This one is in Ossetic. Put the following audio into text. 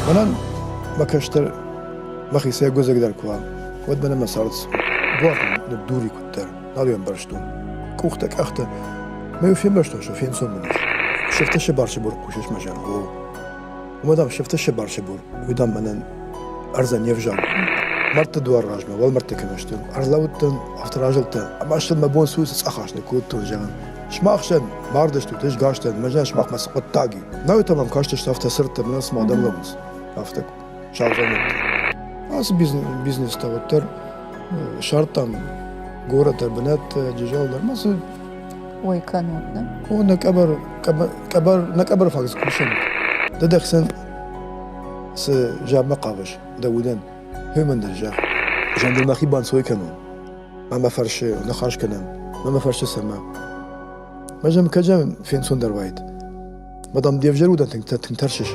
Мӕнӕн мӕ кӕстӕр мӕхицӕй ӕгуыдзӕгдӕр куы уа, уӕд мӕнӕ мӕ цард буар ныддури куыддӕр, нал ӕй ӕмбӕрстон. Къухтӕ, къӕхтӕ. Мӕ-иу фембӕрстон, что фенцон мын ис. Сыфтӕ сыбар-сыбур хъусыс мӕ зӕрдӕ. О, уымӕ дам сыфтӕ сыбар-сыбур, уый дам мӕнӕн ӕрдзӕн не взаг. Мӕрдты дуар размӕ, уӕлмӕрдты кӕм сты, ӕрлӕууыдтӕн, афтӕ разылдтӕн, ӕмӕ сыл мӕ бон цы у, цы цъӕхахст ныккодтон, зӕгъын. Сымах сӕн мардыстут, ӕз гас дӕн, мӕ сымахмӕ цы хъуыддаг и? Науӕд та мӕм кастысты афтӕ сырдтӕ, мӕнӕ цыма адӕм лӕууынц, афтӕ саудзаумӕтты. Ацы бизнес та уӕддӕр сардтам горӕттӕ, бынӕттӕ, Джызӕл дӕр ма цы Ой, кӕнут, нӕ? О, нӕ къӕбӕр, къӕбӕр, нӕ къӕбӕр фаг дзы кусӕм. Дӕ дӕхцӕн цы зӕбмӕ хъавыс, дӕ удӕн, уымӕн дӕр зӕгъ. Зӕндыл мӕхи банцой кӕнон. Ма мӕ фӕрсы, ныхас кӕнӕм. Ма мӕ фӕрсы цӕмӕ. Мӕ зӕм кӕджӕм фенцондӕр уаид. Мадам, де взӕр удӕн тынг тӕрсыс.